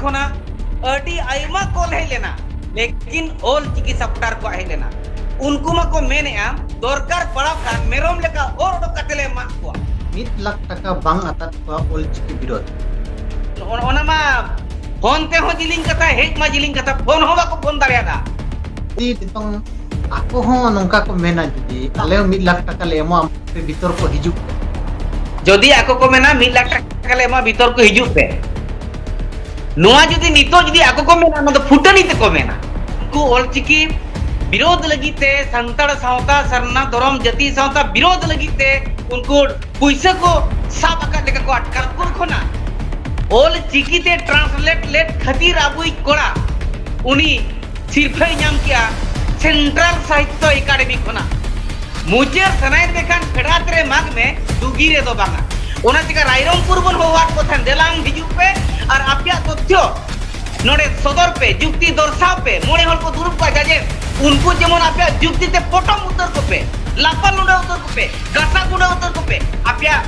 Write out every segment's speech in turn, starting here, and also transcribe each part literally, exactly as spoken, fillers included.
ᱠᱷᱚᱱᱟᱜ ᱟᱹᱰᱤ ᱟᱭᱢᱟ ᱠᱚᱞ ᱦᱮᱡ ᱞᱮᱱᱟ, ᱞᱮᱠᱤᱱ ᱚᱞ ᱪᱤᱠᱤ ᱥᱟᱯᱚᱴᱟᱨ ᱠᱚᱣᱟᱜ ᱦᱮᱡ ᱞᱮᱱᱟ᱾ ᱩᱱᱠᱩ ᱢᱟᱠᱚ ᱢᱮᱱᱮᱜᱼᱟ, ᱫᱚᱨᱠᱟᱨ ᱯᱟᱲᱟᱣ ᱠᱷᱟᱱ ᱢᱮᱨᱚᱢ ᱞᱮᱠᱟ ᱚᱨ ᱚᱰᱚᱠ ᱠᱟᱛᱮ ᱞᱮ ᱮᱢᱟᱜ ᱠᱚᱣᱟ᱾ ᱢᱤᱫ ᱞᱟᱠᱷ ᱴᱟᱠᱟ ᱵᱟᱝ ᱟᱛᱟᱫ ᱠᱚᱣᱟ ᱚᱞ ᱪᱤᱠᱤ ᱵᱤᱨᱳᱫᱷ᱾ ᱚᱱ-, ᱚᱱᱟ ᱢᱟ ᱯᱷᱳᱱ ᱛᱮᱦᱚᱸ ᱡᱤᱞᱤᱧ ᱠᱟᱛᱷᱟ, ᱦᱮᱡ ᱢᱟ ᱡᱤᱞᱤᱧ ᱠᱟᱛᱷᱟ, ᱯᱷᱳᱱ ᱦᱚᱸ ᱵᱟᱠᱚ ᱯᱷᱳᱱ ᱫᱟᱲᱮᱭᱟᱫᱟ᱾ ᱱᱤᱛᱚᱝ ᱟᱠᱚ ᱦᱚᱸ ᱱᱚᱝᱠᱟ ᱠᱚ ᱢᱮᱱᱟ, ᱡᱩᱫᱤ ᱟᱞᱮ ᱦᱚᱸ ᱢᱤᱫ ᱞᱟᱠᱷ ᱴᱟᱠᱟ ᱞᱮ ᱮᱢᱚᱜᱼᱟ, ᱟᱯᱮ ᱵᱤᱛᱚᱨ ᱠᱚ ᱦᱤᱡᱩᱜ ᱯᱮ᱾ ᱡᱩᱫᱤ ᱟᱠᱚ ᱠᱚ ᱢᱮᱱᱟ, "ᱢᱤᱫ ᱞᱟᱠᱷ ᱴᱟᱠᱟ ᱞᱮ ᱮᱢᱚᱜᱼᱟ, ᱵᱤᱛᱚᱨ ᱠᱚ ᱦᱤᱡᱩᱜ ᱯᱮ", ᱱᱚᱣᱟ ᱡᱩᱫᱤ ᱱᱤᱛᱚᱜ ᱡᱩᱫᱤ ᱟᱠᱚ ᱠᱚ ᱢᱮᱱᱟ, ᱚᱱᱟ ᱫᱚ ᱯᱷᱩᱴᱟᱹᱱᱤ ᱛᱮᱠᱚ ᱢᱮᱱᱟ᱾ ᱩᱱᱠᱩ ᱚᱞᱪᱤᱠᱤ ᱵᱤᱨᱳᱫᱷ ᱞᱟᱹᱜᱤᱫ ᱛᱮ, ᱥᱟᱱᱛᱟᱲ ᱥᱟᱶᱛᱟ, ᱥᱟᱨᱱᱟ ᱫᱷᱚᱨᱚᱢ, ᱡᱟᱹᱛᱤ ᱥᱟᱶᱛᱟ ᱵᱤᱨᱳᱫᱷ ᱞᱟᱹᱜᱤᱫ ᱛᱮ ᱩᱱᱠᱩ ᱯᱩᱭᱥᱟᱹ ᱠᱚ ᱥᱟᱵ ᱟᱠᱟᱫ ᱞᱮᱠᱟ ᱠᱚ ᱟᱴᱠᱟᱨ ᱠᱚ ᱠᱷᱚᱱᱟ᱾ ᱚᱞ ᱪᱤᱠᱤ ᱛᱮ translate ᱞᱮᱫ ᱠᱷᱟᱹᱛᱤᱨ ᱟᱵᱚᱭᱤᱡ ᱠᱚᱲᱟ ᱩᱱᱤ ᱥᱤᱨᱯᱷᱟᱹᱭ ᱧᱟᱢ ᱠᱮᱜᱼᱟ ᱥᱮᱱᱴᱨᱟᱞ ᱥᱟᱦᱤᱛᱛᱚ ᱮᱠᱟᱰᱮᱢᱤ ᱠᱷᱚᱱᱟᱜ᱾ ᱢᱩᱪᱟᱹᱫ ᱥᱟᱱᱟᱭᱮᱫ ᱢᱮ ᱠᱷᱟᱱ ᱯᱷᱮᱰᱟᱛ ᱨᱮ ᱢᱟᱜᱽ ᱢᱮ, ᱰᱩᱜᱤ ᱨᱮᱫᱚ ᱵᱟᱝᱟ᱾ ᱚᱱᱟ ᱪᱤᱠᱟ ᱨᱟᱭᱨᱚᱝᱯᱩᱨ ᱵᱚᱱ ᱦᱚᱦᱚᱣᱟᱫ ᱠᱚ ᱛᱟᱦᱮᱸᱱ, "ᱫᱮᱞᱟᱝ ᱦᱤᱡᱩᱜ ᱯᱮ ᱟᱨ ᱟᱯᱮᱭᱟᱜ ᱛᱚᱛᱷᱭᱚ ᱱᱚᱰᱮ ᱥᱚᱫᱚᱨ ᱯᱮ, ᱡᱩᱠᱛᱤ ᱫᱚᱨᱥᱟᱣ ᱯᱮ, ᱢᱚᱬᱮ ᱦᱚᱲ ᱠᱚ ᱫᱩᱲᱩᱵ ᱠᱚᱣᱟ ᱡᱟᱡᱮ, ᱩᱱᱠᱩ ᱡᱮᱢᱚᱱ ᱟᱯᱮᱭᱟᱜ ᱡᱩᱠᱛᱤ ᱛᱮ ᱯᱚᱴᱚᱢ ᱩᱛᱟᱹᱨ ᱠᱚᱯᱮ, ᱞᱟᱯᱟ ᱞᱩᱸᱰᱟᱹ ᱩᱛᱟᱹᱨ ᱠᱚᱯᱮ, ᱜᱟᱥᱟ ᱜᱩᱸᱰᱟᱹ ᱩᱛᱟᱹᱨ ᱠᱚᱯᱮ, ᱟᱯᱮᱭᱟᱜ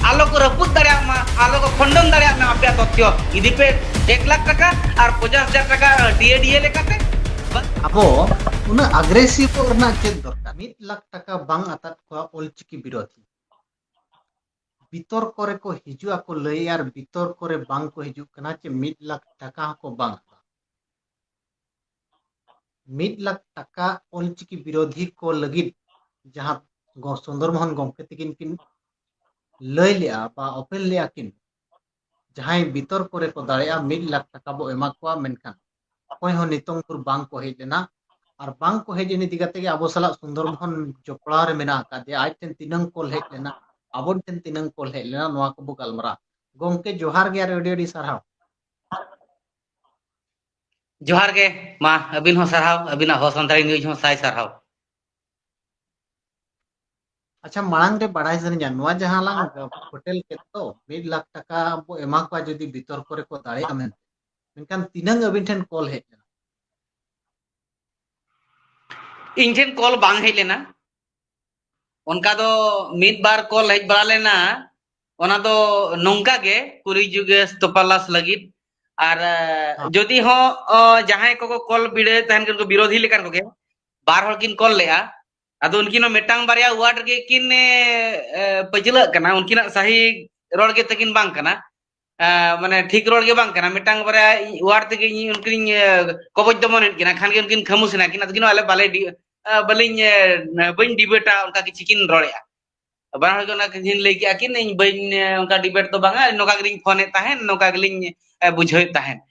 ᱟᱞᱚ ᱠᱚ ᱨᱟᱹᱯᱩᱫ ᱫᱟᱲᱮᱭᱟᱜ ᱢᱟ, ᱟᱞᱚ ᱠᱚ ᱠᱷᱚᱸᱰᱚᱱ ᱫᱟᱲᱮᱭᱟᱜ ᱢᱟ ᱟᱯᱮᱭᱟᱜ ᱛᱚᱛᱷᱭᱚ᱾ ᱤᱫᱤ ᱯᱮ ᱮᱠ ᱞᱟᱠᱷ ᱴᱟᱠᱟ ᱟᱨ ᱯᱚᱧᱪᱟᱥ ᱦᱟᱡᱟᱨ ᱴᱟᱠᱟ ᱰᱤ ᱮ ᱰᱤ ᱮ ᱞᱮᱠᱟᱛᱮ᱾ ᱟᱵᱚ ᱩᱱᱟᱹᱜ ᱟᱜᱽᱨᱮᱥᱤᱵᱷᱚᱜ ᱨᱮᱱᱟᱜ ᱪᱮᱫ ᱫᱚᱨᱠᱟᱨ? ᱢᱤᱫ ᱞᱟᱠᱷ ᱴᱟᱠᱟ ᱵᱟᱝ ᱟᱛᱟᱫ ᱠᱚᱣᱟ ᱚᱞᱪᱤᱠᱤ ᱵᱤᱨᱳᱫᱷᱤ᱾ ᱵᱤᱛᱚᱨᱠᱚ ᱨᱮᱠᱚ ᱦᱤᱡᱩᱜ ᱟᱠᱚ ᱞᱟᱹᱭ, ᱟᱨ ᱵᱤᱛᱚᱨᱠᱚ ᱨᱮ ᱵᱟᱝ ᱠᱚ ᱦᱤᱡᱩᱜ ᱠᱟᱱᱟ ᱪᱮ ᱢᱤᱫ ᱞᱟᱠᱷ ᱴᱟᱠᱟ ᱦᱚᱸᱠᱚ ᱵᱟᱝ ᱦᱟᱛᱟᱣᱟ᱾ ᱢᱤᱫ ᱞᱟᱠᱷ ᱴᱟᱠᱟ ᱚᱞᱪᱤᱠᱤ ᱵᱤᱨᱳᱫᱷᱤ ᱠᱚ ᱞᱟᱹᱜᱤᱫ ᱡᱟᱦᱟᱸ ᱜᱚ-, ᱥᱩᱱᱫᱚᱨ ᱢᱳᱦᱚᱱ ᱜᱚᱢᱠᱮ ᱛᱟᱹᱠᱤᱱ ᱠᱤᱱ ᱞᱟᱹᱭ ᱞᱮᱜᱼᱟ ᱵᱟ ᱚᱯᱮᱞ ᱞᱮᱜᱼᱟ ᱠᱤᱱ, ᱡᱟᱦᱟᱸᱭ ᱵᱤᱛᱚᱨᱠᱚ ᱨᱮᱠᱚ ᱫᱟᱲᱮᱭᱟᱜᱼᱟ, ᱢᱤᱫ ᱞᱟᱠᱷ ᱴᱟᱠᱟ ᱵᱚ ᱮᱢᱟ ᱠᱚᱣᱟ, ᱢᱮᱱᱠᱷᱟᱱ ᱚᱠᱚᱭ ᱦᱚᱸ ᱱᱤᱛᱚᱝ ᱵᱷᱳᱨ ᱵᱟᱝ ᱠᱚ ᱦᱮᱡ ᱞᱮᱱᱟ᱾ ᱟᱨ ᱵᱟᱝ ᱠᱚ ᱦᱮᱡ ᱮᱱ ᱤᱫᱤ ᱠᱟᱛᱮ ᱜᱮ ᱟᱵᱚ ᱥᱟᱞᱟᱜ ᱥᱩᱱᱫᱚᱨ ᱢᱳᱦᱚᱱ ᱡᱚᱯᱲᱟᱣ ᱨᱮ ᱢᱮᱱᱟᱜ ᱟᱠᱟᱫᱮᱭᱟ᱾ ᱟᱡ ᱴᱷᱮᱱ ᱛᱤᱱᱟᱹᱝ ᱠᱚᱞ ᱦᱮᱡ ᱞᱮᱱᱟ, ᱟᱵᱚ ᱴᱷᱮᱱ ᱛᱤᱱᱟᱹᱝ ᱠᱚᱞ ᱦᱮᱡ ᱞᱮᱱᱟ, ᱱᱚᱣᱟ ᱠᱚᱵᱚ ᱜᱟᱞᱢᱟᱨᱟᱣᱟ᱾ ᱜᱚᱢᱠᱮ, ᱡᱚᱦᱟᱨ ᱜᱮ ᱟᱨ ᱟᱹᱰᱤ ᱟᱹᱰᱤ ᱥᱟᱨᱦᱟᱣ᱾ ᱡᱚᱦᱟᱨ ᱜᱮ, ᱢᱟ ᱟᱹᱵᱤᱱ ᱦᱚᱸ ᱥᱟᱨᱦᱟᱣ, ᱟᱹᱵᱤᱱᱟᱜ ᱦᱚᱸ ᱥᱟᱱᱛᱟᱲᱤ ᱱᱤᱭᱩᱡᱽ ᱦᱚᱸ ᱥᱟᱭ ᱥᱟᱨᱦᱟᱣ᱾ ᱟᱪᱪᱷᱟ, ᱢᱟᱲᱟᱝ ᱨᱮ ᱵᱟᱲᱟᱭ ᱥᱟᱱᱟᱧᱟ, ᱱᱚᱣᱟ ᱡᱟᱦᱟᱸ ᱞᱟᱝ ᱯᱷᱳᱴᱮᱞ ᱠᱮᱫ ᱫᱚ, ᱢᱤᱫ ᱞᱟᱠᱷ ᱴᱟᱠᱟ ᱵᱚ ᱮᱢᱟ ᱠᱚᱣᱟ ᱡᱩᱫᱤ ᱵᱤᱛᱚᱨᱠᱚ ᱨᱮᱠᱚ ᱫᱟᱲᱮᱭᱟᱜᱼᱟ ᱢᱮᱱᱛᱮ, ᱢᱮᱱᱠᱷᱟᱱ ᱛᱤᱱᱟᱹᱝ ᱟᱹᱵᱤᱱ ᱴᱷᱮᱱ ᱠᱚᱞ ᱦᱮᱡ ᱞᱮᱱᱟ? ᱤᱧ ᱴᱷᱮᱱ ᱠᱚᱞ ᱵᱟᱝ ᱦᱮᱡ ᱞᱮᱱᱟ᱾ ᱚᱱᱠᱟ ᱫᱚ ᱢᱤᱫ ᱵᱟᱨ ᱠᱚᱞ ᱦᱮᱡ ᱵᱟᱲᱟ ᱞᱮᱱᱟ, ᱚᱱᱟ ᱫᱚ ᱱᱚᱝᱠᱟ ᱜᱮ ᱠᱩᱞᱤ ᱡᱩᱜᱮᱥ ᱛᱚᱯᱟᱞᱟᱥ ᱞᱟᱹᱜᱤᱫ᱾ ᱟᱨ ᱡᱩᱫᱤ ᱦᱚᱸ ᱡᱟᱦᱟᱸᱭ ᱠᱚᱠᱚ ᱠᱚᱞ ᱵᱤᱰᱟᱹᱣ ᱛᱟᱦᱮᱱ ᱠᱟᱱᱟ, ᱵᱤᱨᱳᱫᱷᱤ ᱞᱮᱠᱟᱱ ᱠᱚᱜᱮ, ᱵᱟᱨ ᱦᱚᱲ ᱠᱤᱱ ᱠᱚᱞ ᱞᱮᱜᱼᱟ᱾ ᱟᱫᱚ ᱩᱱᱠᱤᱱ ᱦᱚᱸ ᱢᱤᱫᱴᱟᱝ ᱵᱟᱨᱭᱟ ᱣᱟᱨᱰ ᱨᱮᱜᱮ ᱠᱤᱱ ᱯᱟᱹᱪᱷᱞᱟᱹᱜ ᱠᱟᱱᱟ, ᱩᱱᱠᱤᱱᱟᱜ ᱥᱟᱹᱦᱤ ᱨᱚᱲ ᱜᱮ ᱛᱟᱹᱠᱤᱱ ᱵᱟᱝ ᱠᱟᱱᱟ᱾ ᱢᱟᱱᱮ ᱴᱷᱤᱠ ᱨᱚᱲ ᱜᱮ ᱵᱟᱝ ᱠᱟᱱᱟ᱾ ᱢᱤᱫᱴᱟᱝ ᱵᱟᱨᱭᱟ ᱣᱟᱨᱰ ᱛᱮᱜᱮ ᱤᱧ ᱩᱱᱠᱤᱱ ᱠᱚᱵᱚᱡ ᱫᱚᱢᱚᱱᱮᱫ ᱠᱤᱱᱟ, ᱠᱷᱟᱱ ᱜᱮ ᱩᱱᱠᱤᱱ ᱠᱷᱟᱹᱢᱩᱥ ᱮᱱᱟ ᱠᱤᱱ᱾ ᱟᱫᱚ ᱠᱤᱱ ᱟᱞᱮ ᱵᱟᱞᱮ ᱵᱟᱹᱞᱤᱧ ᱵᱟᱹᱧ ᱰᱤᱵᱮᱴᱟ, ᱚᱱᱠᱟ ᱠᱤᱪᱷᱤ ᱠᱤᱱ ᱨᱚᱲᱮᱜᱼᱟ᱾ ᱵᱟᱱᱟ ᱦᱚᱲ ᱜᱮ ᱚᱱᱟ ᱠᱤᱱ ᱞᱟᱹᱭ ᱠᱮᱜᱼᱟ ᱠᱤᱱ, ᱤᱧ ᱵᱟᱹᱧ ᱚᱱᱠᱟ ᱰᱤᱵᱮᱴ ᱫᱚ ᱵᱟᱝᱟ, ᱱᱚᱝᱠᱟ ᱜᱮᱞᱤᱧ ᱯᱷᱳᱱᱮᱫ ᱛᱟᱦᱮᱸᱫ, ᱱᱚᱝᱠᱟ ᱜᱮᱞᱤᱧ ᱵᱩᱡᱷᱟᱹᱣᱮᱫ ᱛᱟᱦᱮᱸᱫ᱾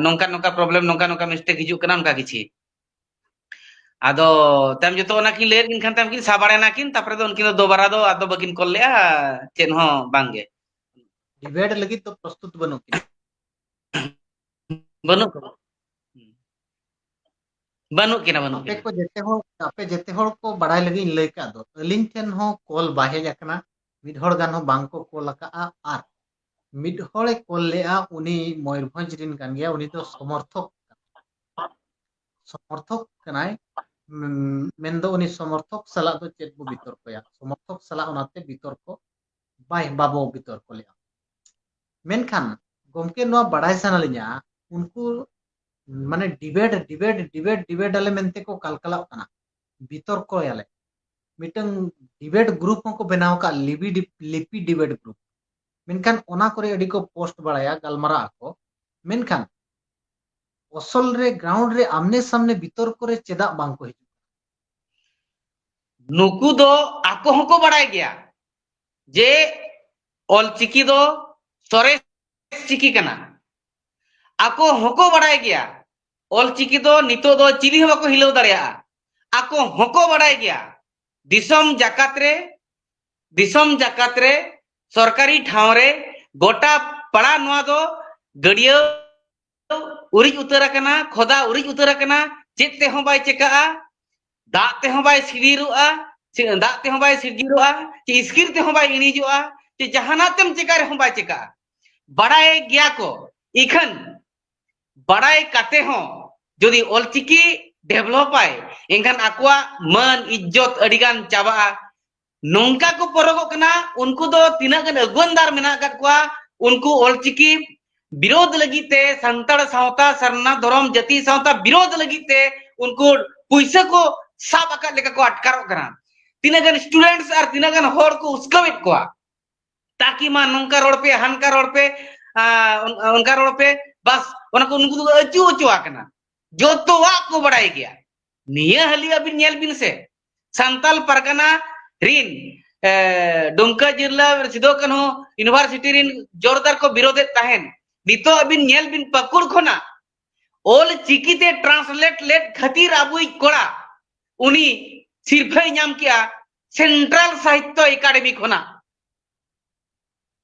ᱱᱚᱝᱠᱟ ᱱᱚᱝᱠᱟ ᱯᱨᱚᱵᱞᱮᱢ, ᱱᱚᱝᱠᱟ ᱱᱚᱝᱠᱟ ᱢᱤᱥᱴᱮᱠ ᱦᱤᱡᱩᱜ ᱠᱟᱱᱟ, ᱚᱱᱠᱟ ᱠᱤᱪᱷᱤ᱾ ᱟᱫᱚ ᱛᱟᱭᱚᱢ ᱡᱚᱛᱚ ᱚᱱᱟ ᱠᱤᱱ ᱞᱟᱹᱭᱟᱫ ᱠᱤᱱ ᱠᱷᱟᱱ ᱛᱟᱭᱚᱢ ᱠᱤᱱ ᱥᱟᱵᱟᱲᱮᱱᱟ ᱠᱤᱱ, ᱛᱟᱨᱯᱚᱨᱮ ᱫᱚ ᱩᱱᱠᱤᱱ ᱫᱚ ᱫᱚᱵᱟᱨᱟ ᱫᱚ ᱟᱫᱚ ᱵᱟᱹᱠᱤᱱ ᱠᱚᱞ ᱞᱮᱜᱼᱟ, ᱪᱮᱫ ᱦᱚᱸ ᱵᱟᱝᱜᱮ᱾ ᱰᱤᱵᱮᱴ ᱞᱟᱹᱜᱤᱫ ᱫᱚ ᱯᱨᱚᱥᱛᱩᱛ ᱵᱟᱹᱱᱩᱜ ᱠᱤᱱᱟ᱾ ᱵᱟᱹᱱᱩᱜ ᱠᱚᱣᱟ᱾ ᱵᱟᱹᱱᱩᱜ ᱠᱤᱱᱟ, ᱵᱟᱹᱱᱩᱜ ᱟᱯᱮ ᱠᱤᱱᱟ᱾ ᱠᱚ ᱡᱮᱛᱮ ᱦᱚᱲ, ᱟᱯᱮ ᱡᱮᱛᱮ ᱦᱚᱲ ᱠᱚ ᱵᱟᱲᱟᱭ ᱞᱟᱹᱜᱤᱫ ᱤᱧ ᱞᱟᱹᱭ ᱠᱟᱜ ᱫᱚ, ᱟᱹᱞᱤᱧ ᱴᱷᱮᱱ ᱦᱚᱸ ᱠᱚᱞ ᱵᱟᱭ ᱦᱮᱡ ᱟᱠᱟᱱᱟ, ᱢᱤᱫ ᱦᱚᱲ ᱜᱟᱱ ᱦᱚᱸ ᱵᱟᱝ ᱠᱚ ᱠᱚᱞ ᱟᱠᱟᱜᱼᱟ᱾ ᱟᱨ ᱢᱤᱫ ᱦᱚᱲᱮ ᱠᱚᱞ ᱞᱮᱜᱼᱟ, ᱩᱱᱤ ᱢᱚᱭᱩᱨᱵᱷᱚᱸᱡᱽ ᱨᱮᱱ ᱠᱟᱱ ᱜᱮᱭᱟ, ᱩᱱᱤ ᱫᱚ ᱥᱚᱢᱚᱨᱛᱷᱚᱠ, ᱥᱚᱢᱚᱨᱛᱷᱚᱠ ᱠᱟᱱᱟᱭ᱾ ᱩᱢ, ᱢᱮᱱᱫᱚ ᱩᱱᱤ ᱥᱚᱢᱚᱨᱛᱷᱚᱠ ᱥᱟᱞᱟᱜ ᱫᱚ ᱪᱮᱫ ᱵᱚ ᱵᱤᱛᱚᱨᱠᱚᱭᱟ? ᱥᱚᱢᱚᱨᱛᱷᱚᱠ ᱥᱟᱞᱟᱜ ᱚᱱᱟᱛᱮ ᱵᱤᱛᱚᱨᱠᱚ ᱵᱟᱭ, ᱵᱟᱵᱚ ᱵᱤᱛᱚᱨᱠᱚ ᱞᱮᱜᱼᱟ᱾ ᱢᱮᱱᱠᱷᱟᱱ ᱜᱚᱢᱠᱮ, ᱱᱚᱣᱟ ᱵᱟᱲᱟᱭ ᱥᱟᱱᱟ ᱞᱤᱧᱟ, ᱩᱱᱠᱩ ᱢᱟᱱᱮ ᱰᱤᱵᱮᱴ, ᱰᱤᱵᱮᱴ, ᱰᱤᱵᱮᱴ, ᱰᱤᱵᱮᱴ ᱟᱞᱮ ᱢᱮᱱᱛᱮ ᱠᱚ ᱠᱟᱞᱠᱟᱞᱟᱜ ᱠᱟᱱᱟ, ᱵᱤᱛᱚᱨᱠᱚᱭᱟᱞᱮ᱾ ᱢᱤᱫᱴᱟᱝ ᱰᱤᱵᱮᱴ ᱜᱨᱩᱯ ᱦᱚᱸᱠᱚ ᱵᱮᱱᱟᱣ ᱟᱠᱟᱫ, ᱞᱤᱯᱤ ᱰᱤ-, ᱞᱤᱯᱤ ᱰᱤᱵᱮᱴ ᱜᱨᱩᱯ᱾ ᱢᱮᱱᱠᱷᱟᱱ ᱚᱱᱟ ᱠᱚᱨᱮ ᱟᱹᱰᱤ ᱠᱚ ᱯᱳᱥᱴ ᱵᱟᱲᱟᱭᱟ, ᱜᱟᱞᱢᱟᱨᱟᱜ ᱟᱠᱚ᱾ ᱢᱮᱱᱠᱷᱟᱱ ᱚᱥᱚᱞ ᱨᱮ, ᱜᱨᱟᱣᱩᱱᱰ ᱨᱮ, ᱟᱢᱱᱮ ᱥᱟᱢᱱᱮ ᱵᱤᱛᱚᱨᱠᱚ ᱨᱮ ᱪᱮᱫᱟᱜ ᱵᱟᱝ ᱠᱚ ᱦᱤᱡᱩᱜ? ᱱᱩᱠᱩ ᱫᱚ ᱟᱠᱚ ᱦᱚᱸᱠᱚ ᱵᱟᱲᱟᱭ ᱜᱮᱭᱟ ᱡᱮ ᱚᱞᱪᱤᱠᱤ ᱫᱚ ᱥᱚᱨᱮᱥ ᱪᱤᱠᱤ ᱠᱟᱱᱟ᱾ ᱟᱠᱚ ᱦᱚᱸᱠᱚ ᱵᱟᱲᱟᱭ ᱜᱮᱭᱟ ᱚᱞᱪᱤᱠᱤ ᱫᱚ ᱱᱤᱛᱚᱜ ᱫᱚ ᱪᱤᱞᱤ ᱦᱚᱸ ᱵᱟᱠᱚ ᱦᱤᱞᱟᱹᱣ ᱫᱟᱲᱮᱭᱟᱜᱼᱟ᱾ ᱟᱠᱚ ᱦᱚᱸᱠᱚ ᱵᱟᱲᱟᱭ ᱜᱮᱭᱟ ᱫᱤᱥᱚᱢ ᱡᱟᱠᱟᱛ ᱨᱮ, ᱫᱤᱥᱚᱢ ᱡᱟᱠᱟᱛ ᱨᱮ, ᱥᱚᱨᱠᱟᱨᱤ ᱴᱷᱟᱶ ᱨᱮ, ᱜᱚᱴᱟ ᱯᱟᱲᱟ ᱱᱚᱣᱟ ᱫᱚ ᱜᱟᱹᱰᱭᱟᱹ ᱩᱨᱤᱡ ᱩᱛᱟᱹᱨ ᱟᱠᱟᱱᱟ, ᱠᱷᱚᱫᱟ ᱩᱨᱤᱡ ᱩᱛᱟᱹᱨ ᱟᱠᱟᱱᱟ, ᱪᱮᱫ ᱛᱮᱦᱚᱸ ᱵᱟᱭ ᱪᱮᱠᱟᱜᱼᱟ, ᱫᱟᱜ ᱛᱮᱦᱚᱸ ᱵᱟᱭ ᱥᱤᱨᱤᱨᱚᱜᱼᱟ, ᱪᱮ-, ᱫᱟᱜ ᱛᱮᱦᱚᱸ ᱵᱟᱭ ᱥᱤᱨᱜᱤᱨᱚᱜᱼᱟ, ᱪᱮ ᱤᱥᱠᱤᱨ ᱛᱮᱦᱚᱸ ᱵᱟᱭ ᱤᱬᱤᱡᱚᱜᱼᱟ, ᱪᱮ ᱡᱟᱦᱟᱱᱟᱜ ᱛᱮᱢ ᱪᱮᱠᱟ ᱨᱮᱦᱚᱸ ᱵᱟᱭ ᱪᱮᱠᱟᱜᱼᱟ᱾ ᱵᱟᱲᱟᱭ ᱜᱮᱭᱟ ᱠᱚ, ᱤᱠᱷᱟᱹᱱ ᱵᱟᱲᱟᱭ ᱠᱟᱛᱮ ᱦᱚᱸ ᱡᱩᱫᱤ ᱚᱞᱪᱤᱠᱤ ᱰᱮᱵᱷᱞᱚᱯ ᱟᱭ, ᱮᱱᱠᱷᱟᱱ ᱟᱠᱚᱣᱟᱜ ᱢᱟᱹᱱ ᱤᱡᱽᱡᱚᱛ ᱟᱹᱰᱤᱜᱟᱱ ᱪᱟᱵᱟᱜᱼᱟ᱾ ᱱᱚᱝᱠᱟ ᱠᱚ ᱯᱚᱨᱚᱜᱚᱜ ᱠᱟᱱᱟ, ᱩᱱᱠᱩ ᱫᱚ ᱛᱤᱱᱟᱹᱜ ᱜᱟᱱ ᱟᱹᱜᱩᱣᱟᱹᱱᱫᱟᱨ ᱢᱮᱱᱟᱜ ᱟᱠᱟᱫ ᱠᱚᱣᱟ, ᱩᱱᱠᱩ ᱚᱞᱪᱤᱠᱤ ᱵᱤᱨᱳᱫᱷ ᱞᱟᱹᱜᱤᱫ ᱛᱮ, ᱥᱟᱱᱛᱟᱲ ᱥᱟᱶᱛᱟ, ᱥᱟᱨᱱᱟ ᱫᱷᱚᱨᱚᱢ, ᱡᱟᱹᱛᱤ ᱥᱟᱶᱛᱟ ᱵᱤᱨᱳᱫᱷ ᱞᱟᱹᱜᱤᱫ ᱛᱮ ᱩᱱᱠᱩ ᱯᱩᱭᱥᱟᱹ ᱠᱚ ᱥᱟᱵ ᱟᱠᱟᱫ ᱞᱮᱠᱟ ᱠᱚ ᱟᱴᱠᱟᱨᱚᱜ ᱠᱟᱱᱟ᱾ ᱛᱤᱱᱟᱹᱜ ᱜᱟᱱ students ᱟᱨ ᱛᱤᱱᱟᱹᱜ ᱜᱟᱱ ᱦᱚᱲ ᱠᱚ ᱩᱥᱠᱟᱹᱣᱮᱫ ᱠᱚᱣᱟ, ᱛᱟᱠᱤ ᱢᱟ ᱱᱚᱝᱠᱟ ᱨᱚᱲ ᱯᱮ, ᱦᱟᱱᱠᱟ ᱨᱚᱲ ᱯᱮ, ᱟᱸ, ᱚᱱ-, ᱚᱱᱠᱟ ᱨᱚᱲ ᱯᱮ, ᱵᱟᱥ ᱚᱱᱟ ᱠᱚ ᱩᱱᱠᱩ ᱫᱚᱠᱚ ᱟᱹᱪᱩ ᱟᱹᱪᱩ ᱟᱠᱟᱱᱟ᱾ ᱡᱚᱛᱚᱣᱟᱜ ᱠᱚ ᱵᱟᱲᱟᱭ ᱜᱮᱭᱟ᱾ ᱱᱤᱭᱟᱹ ᱦᱟᱹᱞᱤ ᱟᱹᱵᱤᱱ ᱧᱮᱞ ᱵᱤᱱ ᱥᱮ, ᱥᱟᱱᱛᱟᱞ ᱯᱟᱨᱜᱟᱱᱟ ᱨᱤᱱ, ᱮ, ᱰᱩᱢᱠᱟ ᱡᱤᱞᱟ ᱥᱤᱫᱩ ᱠᱟᱹᱱᱦᱩ university ᱨᱤᱱ ᱡᱳᱨᱫᱟᱨ ᱠᱚ ᱵᱤᱨᱳᱫᱮᱫ ᱛᱟᱦᱮᱱ, ᱱᱤᱛᱚᱜ ᱟᱹᱵᱤᱱ ᱧᱮᱞ ᱵᱤᱱ ᱯᱟᱹᱠᱩᱲ ᱠᱷᱚᱱᱟᱜ ᱚᱞ ᱪᱤᱠᱤ ᱛᱮ translate ᱞᱮᱫ ᱠᱷᱟᱹᱛᱤᱨ ᱟᱵᱚᱭᱤᱡ ᱠᱚᱲᱟ ᱩᱱᱤ ᱥᱤᱨᱯᱷᱟᱹᱭ ᱧᱟᱢ ᱠᱮᱜᱼᱟ Central ᱥᱟᱦᱤᱛᱛᱚ ᱮᱠᱟᱰᱮᱢᱤ ᱠᱷᱚᱱᱟᱜ,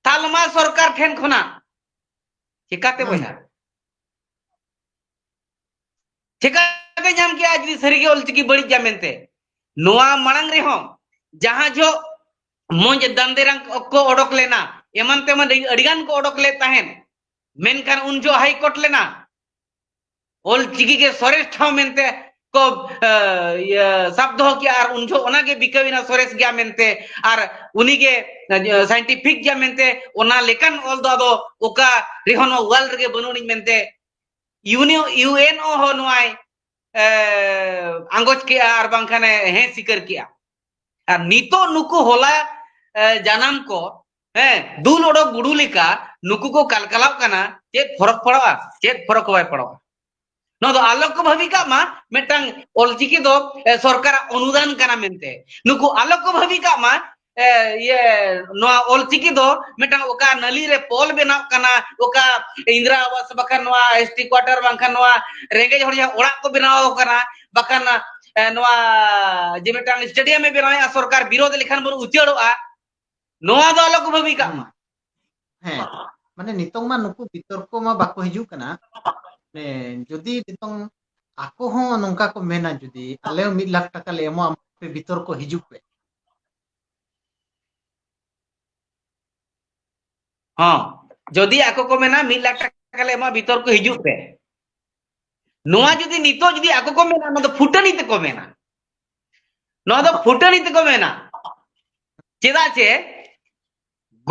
ᱛᱟᱞᱢᱟ ᱥᱚᱨᱠᱟᱨ ᱴᱷᱮᱱ ᱠᱷᱚᱱᱟᱜ᱾ ᱪᱮᱠᱟᱛᱮ ᱦᱩᱸ᱾ ᱵᱚᱭᱦᱟ? ᱪᱮᱠᱟᱛᱮ ᱧᱟᱢ ᱠᱮᱜᱼᱟ ᱡᱩᱫᱤ ᱥᱟᱹᱨᱤᱜᱮ ᱚᱞᱪᱤᱠᱤ ᱵᱟᱹᱲᱤᱡ ᱜᱮᱭᱟ ᱢᱮᱱᱛᱮ? ᱱᱚᱣᱟ ᱢᱟᱲᱟᱝ ᱨᱮᱦᱚᱸ ᱡᱟᱦᱟᱸ ᱡᱚᱦᱚᱜ ᱢᱚᱸᱡᱽ ᱫᱟᱱᱫᱮᱨᱟᱝ ᱠᱚ ᱚᱰᱚᱠ ᱞᱮᱱᱟ, ᱮᱢᱟᱱ ᱛᱮᱢᱟᱱ ᱟᱹᱰᱤ, ᱟᱹᱰᱤᱜᱟᱱ ᱠᱚ ᱚᱰᱚᱠ ᱞᱮᱫ ᱛᱟᱦᱮᱸᱱ, ᱢᱮᱱᱠᱷᱟᱱ ᱩᱱ ᱡᱚᱦᱚᱜ ᱦᱟᱭ ᱠᱳᱨᱴ ᱞᱮᱱᱟ᱾ ᱚᱞ ᱪᱤᱠᱤ ᱜᱮ ᱥᱚᱨᱮᱥ ᱴᱷᱟᱶ ᱢᱮᱱᱛᱮ ᱠᱚ, ᱮ, ᱤᱭᱟᱹ, ᱥᱟᱵ ᱫᱚᱦᱚ ᱠᱮᱜᱼᱟ ᱟᱨ ᱩᱱ ᱡᱚᱦᱚᱜ ᱚᱱᱟᱜᱮ ᱵᱤᱠᱟᱹᱣ ᱮᱱᱟ ᱥᱚᱨᱮᱥ ᱜᱮᱭᱟ ᱢᱮᱱᱛᱮ᱾ ᱟᱨ ᱩᱱᱤᱜᱮ, ᱮ, scientific ᱜᱮᱭᱟ ᱢᱮᱱᱛᱮ, ᱚᱱᱟ ᱞᱮᱠᱟᱱ ᱚᱞ ᱫᱚ ᱟᱫᱚ ᱚᱠᱟ ᱨᱮᱦᱚᱸ ᱱᱚᱣᱟ world ᱨᱮᱜᱮ ᱵᱟᱹᱱᱩᱜ ᱟᱹᱱᱤᱡ ᱢᱮᱱᱛᱮ ᱤᱭᱩᱱᱤ-, ᱭᱩ ᱮᱱ ᱳ ᱦᱚᱸ ᱱᱚᱣᱟᱭ, ᱮ, ᱟᱸᱜᱚᱪ ᱠᱮᱜᱼᱟ ᱟᱨ ᱵᱟᱝᱠᱷᱟᱱᱮ ᱦᱮᱸ ᱥᱤᱠᱟᱹᱨ ᱠᱮᱜᱼᱟ᱾ ᱟᱨ ᱱᱤᱛᱚᱜ ᱱᱩᱠᱩ ᱦᱚᱞᱟ, ᱮ, ᱡᱟᱱᱟᱢ ᱠᱚ, ᱦᱮᱸ, ᱫᱩᱞ ᱚᱰᱚᱠ ᱜᱩᱰᱩ ᱞᱮᱠᱟ ᱱᱩᱠᱩ ᱠᱚ ᱠᱟᱞᱠᱟᱞᱟᱣ ᱠᱟᱱᱟ, ᱪᱮᱫ ᱯᱷᱚᱨᱚᱠ ᱯᱟᱲᱟᱜᱼᱟ? ᱪᱮᱫ ᱯᱷᱚᱨᱚᱠ ᱦᱚᱸ ᱵᱟᱭ ᱯᱟᱲᱟᱜᱼᱟ᱾ ᱱᱚᱣᱟ ᱫᱚ ᱟᱞᱚ ᱠᱚ ᱵᱷᱟᱹᱵᱤ ᱠᱟᱜ ᱢᱟ ᱢᱤᱫᱴᱟᱝ ᱚᱞᱪᱤᱠᱤ ᱫᱚ, ᱮ, ᱥᱚᱨᱠᱟᱨᱟᱜ ᱚᱱᱩᱫᱟᱱ ᱠᱟᱱᱟ ᱢᱮᱱᱛᱮ᱾ ᱱᱩᱠᱩ ᱟᱞᱚ ᱠᱚ ᱵᱷᱟᱹᱵᱤ ᱠᱟᱜ ᱢᱟ, ᱮ, ᱤᱭᱟᱹ, ᱱᱚᱣᱟ ᱚᱞᱪᱤᱠᱤ ᱫᱚ ᱢᱤᱫᱴᱟᱝ ᱚᱠᱟ ᱱᱟᱹᱞᱤ ᱨᱮ ᱯᱚᱞ ᱵᱮᱱᱟᱣ ᱠᱟᱱᱟ, ᱚᱠᱟ ᱤᱱᱫᱨᱟ ᱟᱵᱟᱥ ᱵᱟᱠᱷᱟᱱ ᱱᱚᱣᱟ S T quarter ᱵᱟᱝᱠᱷᱟᱱ ᱱᱚᱣᱟ ᱨᱮᱸᱜᱮᱡ ᱦᱚᱲ ᱡᱟᱦᱟᱸ ᱚᱲᱟᱜ ᱠᱚ ᱵᱮᱱᱟᱣ ᱠᱟᱱᱟ, ᱵᱟᱠᱷᱟᱱ, ᱮ, ᱱᱚᱣᱟ ᱡᱮ ᱢᱤᱫᱴᱟᱝ stadium ᱮ ᱵᱮᱱᱟᱣᱮᱫᱼᱟ ᱥᱚᱨᱠᱟᱨ, ᱵᱤᱨᱳᱫᱷ ᱞᱮᱠᱷᱟᱱ ᱵᱚᱱ ᱩᱪᱟᱹᱲᱚᱜᱼᱟ, ᱱᱚᱣᱟ ᱫᱚ ᱟᱞᱚ ᱠᱚ ᱵᱷᱟᱹᱵᱤ ᱠᱟᱜ ᱢᱟ᱾ ᱦᱮᱸ, ᱢᱟᱱᱮ ᱱᱤᱛᱚᱝ ᱢᱟ ᱱᱩᱠᱩ ᱵᱤᱛᱚᱨᱠᱚ ᱢᱟ ᱵᱟᱠᱚ ᱦᱤᱡᱩᱜ ᱠᱟᱱᱟ᱾ ᱢᱟᱱᱮ ᱡᱩᱫᱤ ᱱᱤᱛᱚᱝ ᱟᱠᱚ ᱦᱚᱸ ᱱᱚᱝᱠᱟ ᱠᱚ ᱢᱮᱱᱟ, ᱡᱩᱫᱤ ᱟᱞᱮ ᱦᱚᱸ ᱢᱤᱫ ᱞᱟᱠᱷ ᱴᱟᱠᱟ ᱞᱮ ᱮᱢᱚᱜᱼᱟ, ᱟᱯᱮ ᱵᱤᱛᱚᱨᱠᱚ ᱦᱤᱡᱩᱜ ᱯᱮ᱾ ᱦᱚᱸ, ᱡᱩᱫᱤ ᱟᱠᱚ ᱠᱚ ᱢᱮᱱᱟ ᱢᱤᱫ ᱞᱟᱠᱷ ᱴᱟᱠᱟ ᱞᱮ ᱮᱢᱚᱜᱼᱟ, ᱵᱤᱛᱚᱨᱠᱚ ᱦᱤᱡᱩᱜ ᱯᱮ᱾ ᱱᱚᱣᱟ ᱦᱩᱸ᱾ ᱡᱩᱫᱤ ᱱᱤᱛᱚᱜ ᱡᱩᱫᱤ ᱟᱠᱚ ᱠᱚ ᱢᱮᱱᱟ, ᱱᱚᱣᱟ ᱫᱚ ᱯᱷᱩᱴᱟᱹᱱᱤ ᱛᱮᱠᱚ ᱢᱮᱱᱟ᱾ ᱱᱚᱣᱟ ᱫᱚ ᱯᱷᱩᱴᱟᱹᱱᱤ ᱛᱮᱠᱚ ᱢᱮᱱᱟ᱾ ᱪᱮᱫᱟᱜ ᱪᱮ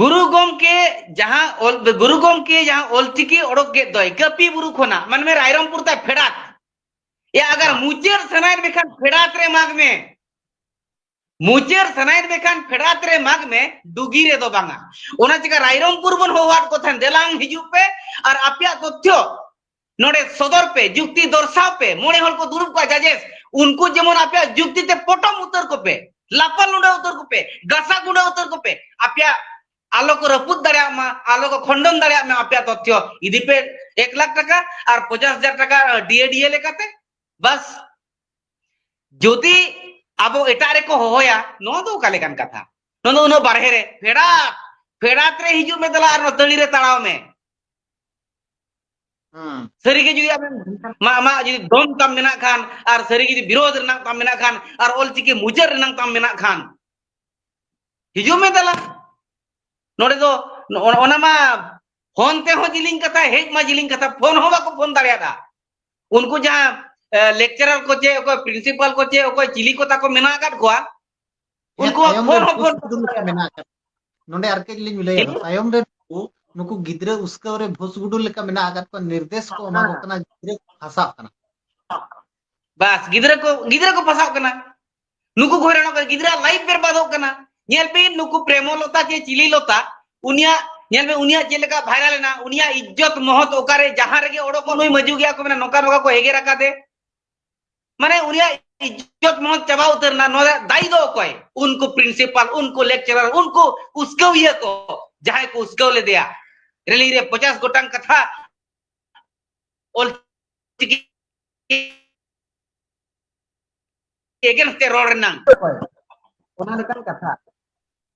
ᱜᱩᱨᱩ ᱜᱚᱢᱠᱮ ᱡᱟᱦᱟᱸ ᱚᱞ, ᱜᱩᱨᱩ ᱜᱚᱢᱠᱮ ᱡᱟᱦᱟᱸ ᱚᱞᱪᱤᱠᱤ ᱚᱰᱚᱠ ᱠᱮᱫ ᱫᱚᱭ ᱠᱟᱹᱯᱤ ᱵᱩᱨᱩ ᱠᱷᱚᱱᱟᱜ, ᱢᱟᱱᱮ ᱨᱟᱭᱨᱚᱝᱯᱩᱨ ᱛᱟᱭ ᱯᱷᱮᱰᱟᱛ᱾ ᱮ, ᱟᱜᱟᱨ ᱦᱮᱸ᱾ ᱢᱩᱪᱟᱹᱫ ᱥᱟᱱᱟᱭᱮᱫ ᱢᱮᱠᱷᱟᱱ ᱯᱷᱮᱰᱟᱛ ᱨᱮ ᱢᱟᱜᱽ ᱢᱮ᱾ ᱢᱩᱪᱟᱹᱫ ᱥᱟᱱᱟᱭᱮᱫ ᱢᱮᱠᱷᱟᱱ ᱯᱷᱮᱰᱟᱛ ᱨᱮ ᱢᱟᱜᱽ ᱢᱮ, ᱰᱩᱜᱤ ᱨᱮᱫᱚ ᱵᱟᱝᱟ᱾ ᱚᱱᱟ ᱪᱤᱠᱟ ᱨᱟᱭᱨᱚᱝᱯᱩᱨ ᱵᱚᱱ ᱦᱚᱦᱚᱣᱟᱫ ᱠᱚ ᱛᱟᱦᱮᱸᱱ, "ᱫᱮᱞᱟᱝ ᱦᱤᱡᱩᱜ ᱯᱮ ᱟᱨ ᱟᱯᱮᱭᱟᱜ ᱛᱚᱛᱷᱭᱚ ᱱᱚᱰᱮ ᱥᱚᱫᱚᱨ ᱯᱮ, ᱡᱩᱠᱛᱤ ᱫᱚᱨᱥᱟᱣ ᱯᱮ, ᱢᱚᱬᱮ ᱦᱚᱲ ᱠᱚ ᱫᱩᱲᱩᱵ ᱠᱚᱜᱼᱟ ᱡᱟᱡᱮᱥ, ᱩᱱᱠᱩ ᱡᱮᱢᱚᱱ ᱟᱯᱮᱭᱟᱜ ᱡᱩᱠᱛᱤ ᱛᱮ ᱯᱚᱴᱚᱢ ᱩᱛᱟᱹᱨ ᱠᱚᱯᱮ, ᱞᱟᱯᱟ ᱞᱩᱸᱰᱟᱹ ᱩᱛᱟᱹᱨ ᱠᱚᱯᱮ, ᱜᱟᱥᱟ ᱜᱩᱸᱰᱟᱹ ᱩᱛᱟᱹᱨ ᱠᱚᱯᱮ, ᱟᱯᱮᱭᱟᱜ ᱟᱞᱚ ᱠᱚ ᱨᱟᱹᱯᱩᱫ ᱫᱟᱲᱮᱭᱟᱜ ᱢᱟ, ᱟᱞᱚ ᱠᱚ ᱠᱷᱚᱸᱰᱚᱱ ᱫᱟᱲᱮᱭᱟᱜ ᱢᱟ ᱟᱯᱮᱭᱟᱜ ᱛᱚᱛᱷᱭᱚ᱾ ᱤᱫᱤ ᱯᱮ ᱮᱠ ᱞᱟᱠᱷ ᱴᱟᱠᱟ ᱟᱨ ᱯᱚᱧᱪᱟᱥ ᱦᱟᱡᱟᱨ ᱴᱟᱠᱟ ᱰᱤ ᱮ ᱰᱤ ᱮ ᱞᱮᱠᱟᱛᱮ, ᱵᱟᱥ᱾ ᱡᱩᱫᱤ ᱟᱵᱚ ᱮᱴᱟᱜ ᱨᱮᱠᱚ ᱦᱚᱦᱚᱭᱟ, ᱱᱚᱣᱟ ᱫᱚ ᱚᱠᱟ ᱞᱮᱠᱟᱱ ᱠᱟᱛᱷᱟ? ᱱᱚᱣᱟ ᱫᱚ ᱩᱱᱟᱹᱜ ᱵᱟᱨᱦᱮ ᱨᱮ, ᱯᱷᱮᱰᱟᱛ, ᱯᱷᱮᱰᱟᱛ ᱨᱮ ᱦᱤᱡᱩᱜ ᱢᱮ ᱫᱮᱞᱟ ᱟᱨ ᱱᱚᱣᱟ ᱛᱟᱹᱲᱤ ᱨᱮ ᱛᱟᱲᱟᱣ ᱢᱮ᱾ ᱦᱩᱸ᱾ ᱥᱟᱹᱨᱤᱜᱮ ᱡᱩᱫᱤ ᱟᱢᱮᱢ ᱢᱟ-, ᱟᱢᱟᱜ ᱡᱩᱫᱤ ᱫᱚᱢ ᱛᱟᱢ ᱢᱮᱱᱟᱜ ᱠᱷᱟᱱ, ᱟᱨ ᱥᱟᱹᱨᱤ ᱡᱩᱫᱤ ᱵᱤᱨᱳᱫᱷ ᱨᱮᱱᱟᱜ ᱛᱟᱢ ᱢᱮᱱᱟᱜ ᱠᱷᱟᱱ, ᱟᱨ ᱚᱞᱪᱤᱠᱤ ᱢᱩᱪᱟᱹᱫ ᱨᱮᱱᱟᱜ ᱛᱟᱢ ᱢᱮᱱᱟᱜ ᱠᱷᱟᱱ, ᱦᱤᱡᱩᱜ ᱢᱮ ᱫᱮᱞᱟ᱾ ᱱᱚᱰᱮ ᱫᱚ ᱱᱚ-, ᱚᱱᱟ ᱢᱟ ᱯᱷᱳᱱ ᱛᱮᱦᱚᱸ ᱡᱤᱞᱤᱧ ᱠᱟᱛᱷᱟ, ᱦᱮᱡ ᱢᱟ ᱡᱤᱞᱤᱧ ᱠᱟᱛᱷᱟ, ᱯᱷᱳᱱ ᱦᱚᱸ ᱵᱟᱠᱚ ᱯᱷᱳᱱ ᱫᱟᱲᱮᱭᱟᱫᱟ᱾ ᱩᱱᱠᱩ ᱡᱟᱦᱟᱸ, ᱮ, ᱞᱮᱠᱪᱟᱨᱟᱨ ᱠᱚ ᱪᱮ, ᱚᱠᱚᱭ ᱯᱨᱤᱱᱥᱤᱯᱟᱞ ᱠᱚ ᱪᱮ, ᱚᱠᱚᱭ ᱪᱤᱞᱤ ᱠᱚ ᱛᱟᱠᱚ ᱢᱮᱱᱟᱜ ᱟᱠᱟᱫ ᱠᱚᱣᱟ, ᱦᱮᱸ, ᱩᱱᱠᱩᱣᱟᱜ ᱛᱟᱭᱚᱢ ᱯᱷᱳᱱ ᱨᱮ ᱦᱚᱸ ᱵᱷᱩᱥ ᱯᱷᱳᱱ ᱜᱩᱰᱩ ᱞᱮᱠᱟ ᱢᱮᱱᱟᱜ ᱟᱠᱟᱫ᱾ ᱱᱚᱰᱮ ᱟᱨ ᱠᱟᱹᱡ ᱞᱤᱧ ᱞᱟᱹᱭᱟ, ᱪᱮᱫ? ᱛᱟᱭᱚᱢ ᱨᱮ ᱱᱩᱠᱩ, ᱱᱩᱠᱩ ᱜᱤᱫᱽᱨᱟᱹ ᱩᱥᱠᱟᱹᱣ ᱨᱮ ᱵᱷᱩᱥ ᱜᱩᱰᱩ ᱞᱮᱠᱟ ᱢᱮᱱᱟᱜ ᱟᱠᱟᱫ ᱠᱚᱣᱟ, ᱱᱤᱨᱫᱮᱥ ᱠᱚ ᱮᱢᱟ ᱠᱚ ᱠᱟᱱᱟ, ᱜᱤᱫᱽᱨᱟᱹ ᱠᱚ ᱯᱷᱟᱸᱥᱟᱜ ᱠᱟᱱᱟ᱾ ᱵᱟᱥ, ᱜᱤᱫᱽᱨᱟᱹ ᱠᱚ, ᱜᱤᱫᱽᱨᱟ ᱠᱚ ᱯᱷᱟᱸᱥᱟᱜ ᱠᱟᱱᱟ᱾ ᱱᱩᱠᱩ ᱠᱚ ᱦᱚᱭᱨᱟᱱᱚᱜ ᱠᱟᱱᱟ, ᱜᱤᱫᱽᱨᱟᱹ ᱞᱟᱭᱤᱯᱷ ᱵᱮᱨᱵᱟᱫᱚᱜ ᱠᱟᱱᱟ᱾ ᱧᱮᱞ ᱵᱤᱱ, ᱱᱩᱠᱩ ᱯᱨᱮᱢᱚᱞᱚᱛᱟ ᱪᱮ ᱪᱤᱞᱤᱞᱚᱛᱟ, ᱩᱱᱤᱭᱟᱜ, ᱧᱮᱞ ᱵᱤᱱ, ᱩᱱᱤᱭᱟᱜ ᱪᱮᱫ ᱞᱮᱠᱟ ᱵᱷᱟᱭᱨᱟᱞ ᱮᱱᱟ, ᱩᱱᱤᱭᱟᱜ ᱤᱡᱽᱡᱚᱛ ᱢᱚᱦᱚᱛ ᱚᱠᱟᱨᱮ, ᱡᱟᱦᱟᱸ ᱨᱮᱜᱮ ᱚᱰᱚᱠᱚᱜ ᱱᱩᱭ ᱢᱟᱹᱡᱩ ᱜᱮᱭᱟ ᱠᱚ ᱢᱮᱱᱟ, ᱱᱚᱝᱠᱟ ᱱᱚᱝᱠᱟ ᱠᱚ ᱮᱜᱮᱨ ᱟᱠᱟᱫᱮ᱾ ᱢᱟᱱᱮ ᱩᱱᱤᱭᱟᱜ ᱤᱡᱽᱡᱚᱛ ᱢᱚᱦᱚᱛ ᱪᱟᱵᱟ ᱩᱛᱟᱹᱨ ᱮᱱᱟ᱾ ᱱᱚᱣᱟ ᱨᱮᱭᱟᱜ ᱫᱟᱭᱤ ᱫᱚ ᱚᱠᱚᱭ? ᱩᱱᱠᱩ ᱯᱨᱤᱱᱥᱤᱯᱟᱞ, ᱩᱱᱠᱩ ᱞᱮᱠᱪᱟᱨᱟᱨ, ᱩᱱᱠᱩ ᱩᱥᱠᱟᱹᱣᱤᱭᱟᱹ ᱠᱚ, ᱡᱟᱦᱟᱸᱭ ᱠᱚ ᱩᱥᱠᱟᱹᱣ ᱞᱮᱫᱮᱭᱟ᱾ ᱨᱮᱞᱤ ᱨᱮ ᱯᱚᱧᱪᱟᱥ ᱜᱚᱴᱟᱝ ᱠᱟᱛᱷᱟ ᱚᱞ ᱪᱤᱠᱤ against ᱛᱮ ᱨᱚᱲ ᱨᱮᱱᱟᱝ᱾ ᱚᱱᱟ ᱞᱮᱠᱟᱱ ᱠᱟᱛᱷᱟ᱾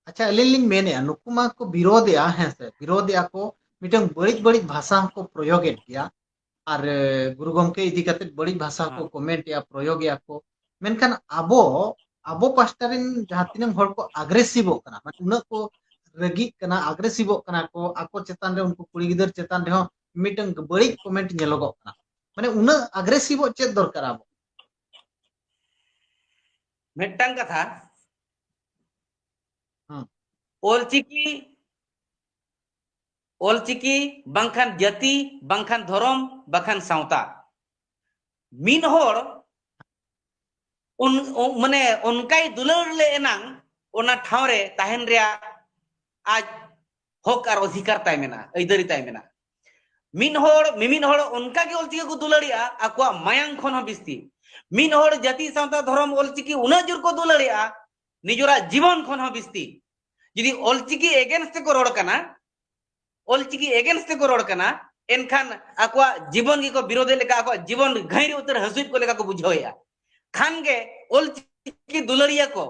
ᱟᱪᱪᱷᱟ, ᱟᱹᱞᱤᱧ ᱞᱤᱧ ᱢᱮᱱᱮᱫᱼᱟ, ᱱᱩᱠᱩ ᱢᱟ ᱠᱚ ᱵᱤᱨᱳᱫᱮᱜᱼᱟ, ᱦᱮᱸ ᱥᱮ, ᱵᱤᱨᱳᱫᱮᱜᱼᱟ ᱠᱚ, ᱢᱤᱫᱴᱟᱝ ᱵᱟᱹᱲᱤᱡ ᱵᱟᱹᱲᱤᱡ ᱵᱷᱟᱥᱟ ᱦᱚᱸᱠᱚ ᱯᱨᱚᱭᱳᱜᱮᱫ ᱜᱮᱭᱟ᱾ ᱟᱨ, ᱮ, ᱜᱩᱨᱩ ᱜᱚᱢᱠᱮ ᱤᱫᱤ ᱠᱟᱛᱮ ᱵᱟᱹᱲᱤᱡ ᱵᱷᱟᱥᱟ ᱦᱚᱸᱠᱚ ᱦᱮᱸ᱾ ᱠᱚᱢᱮᱱᱴᱮᱜᱼᱟ, ᱯᱨᱚᱭᱳᱜᱮᱜᱼᱟ ᱠᱚ᱾ ᱢᱮᱱᱠᱷᱟᱱ ᱟᱵᱚ, ᱟᱵᱚ ᱯᱟᱥᱴᱟ ᱨᱮᱱ ᱡᱟᱦᱟᱸ ᱛᱤᱱᱟᱹᱜ ᱦᱚᱲ ᱠᱚ ᱟᱜᱽᱨᱮᱥᱤᱵᱚᱜ ᱠᱟᱱᱟ, ᱢᱟᱱᱮ ᱩᱱᱟᱹᱜ ᱠᱚ ᱨᱟᱹᱜᱤᱜ ᱠᱟᱱᱟ, ᱟᱜᱽᱨᱮᱥᱤᱵᱚᱜ ᱠᱟᱱᱟ ᱠᱚ, ᱟᱠᱚ ᱪᱮᱛᱟᱱ ᱨᱮ, ᱩᱱᱠᱩ ᱠᱩᱲᱤ ᱜᱤᱫᱟᱹᱨ ᱪᱮᱛᱟᱱ ᱨᱮᱦᱚᱸ ᱢᱤᱫᱴᱟᱝ ᱵᱟᱹᱲᱤᱡ ᱠᱚᱢᱮᱱᱴ ᱧᱮᱞᱚᱜᱚᱜ ᱠᱟᱱᱟ᱾ ᱢᱟᱱᱮ ᱩᱱᱟᱹᱜ ᱟᱜᱽᱨᱮᱥᱤᱵᱚᱜ ᱪᱮᱫ ᱫᱚᱨᱠᱟᱨ ᱟᱵᱚ? ᱢᱤᱫᱴᱟᱝ ᱠᱟᱛᱷᱟ, ᱦᱮᱸ᱾ ᱚᱞᱪᱤᱠᱤ ᱚᱞᱪᱤᱠᱤ ᱵᱟᱝᱠᱷᱟᱱ ᱡᱟᱹᱛᱤ ᱵᱟᱝᱠᱷᱟᱱ ᱫᱷᱚᱨᱚᱢ ᱵᱟᱝᱠᱷᱟᱱ ᱥᱟᱶᱛᱟ᱾ ᱢᱤᱫ ᱦᱚᱲ ᱩᱱ, ᱩᱱ, ᱢᱟᱱᱮ ᱚᱱᱠᱟᱭ ᱫᱩᱞᱟᱹᱲ ᱞᱮ ᱮᱱᱟᱝ ᱚᱱᱟ ᱴᱷᱟᱶ ᱨᱮ ᱛᱟᱦᱮᱱ ᱨᱮᱭᱟᱜ ᱟᱡ ᱦᱚᱠ ᱟᱨ ᱚᱫᱷᱤᱠᱟᱨ ᱛᱟᱭ ᱢᱮᱱᱟᱜᱼᱟ, ᱟᱹᱭᱫᱟᱹᱨᱤ ᱛᱟᱭ ᱢᱮᱱᱟᱜᱼᱟ᱾ ᱢᱤᱫ ᱦᱚᱲ ᱢᱤᱢᱤᱫ ᱦᱚᱲ ᱚᱱᱠᱟ ᱜᱮ ᱚᱞᱪᱤᱠᱤ ᱠᱚ ᱫᱩᱞᱟᱹᱲᱮᱜᱼᱟ, ᱟᱠᱚᱣᱟᱜ ᱢᱟᱭᱟᱝ ᱠᱷᱚᱱ ᱦᱚᱸ ᱵᱤᱥᱛᱤ᱾ ᱢᱤᱫ ᱦᱚᱲ ᱡᱟᱹᱛᱤ ᱥᱟᱶᱛᱟ ᱫᱷᱚᱨᱚᱢ ᱚᱞᱪᱤᱠᱤ ᱩᱱᱟᱹᱜ ᱡᱳᱨ ᱠᱚ ᱫᱩᱞᱟᱹᱲᱮᱜᱼᱟ, ᱱᱤᱡᱚᱨᱟᱜ ᱡᱤᱵᱚᱱ ᱠᱷᱚᱱ ᱦᱚᱸ ᱵᱤᱥᱛᱤ᱾ ᱡᱩᱫᱤ ᱚᱞᱪᱤᱠᱤ against ᱛᱮᱠᱚ ᱨᱚᱲ ᱠᱟᱱᱟ, ᱚᱞᱪᱤᱠᱤ against ᱛᱮᱠᱚ ᱨᱚᱲ ᱠᱟᱱᱟ, ᱮᱱᱠᱷᱟᱱ ᱟᱠᱚᱣᱟᱜ ᱡᱤᱵᱚᱱ ᱜᱮᱠᱚ ᱵᱤᱨᱳᱫᱮᱫ ᱞᱮᱠᱟ, ᱟᱠᱚᱣᱟᱜ ᱡᱤᱵᱚᱱ ᱜᱷᱟᱹᱭᱨᱤ ᱩᱛᱟᱹᱨ ᱦᱟᱹᱥᱩᱭᱮᱫ ᱠᱚ ᱞᱮᱠᱟ ᱠᱚ ᱵᱩᱡᱷᱟᱹᱣᱮᱫᱼᱟ᱾ ᱠᱷᱟᱱ ᱜᱮ ᱚᱞᱪᱤᱠᱤ ᱫᱩᱞᱟᱹᱲᱤᱭᱟᱹ ᱠᱚ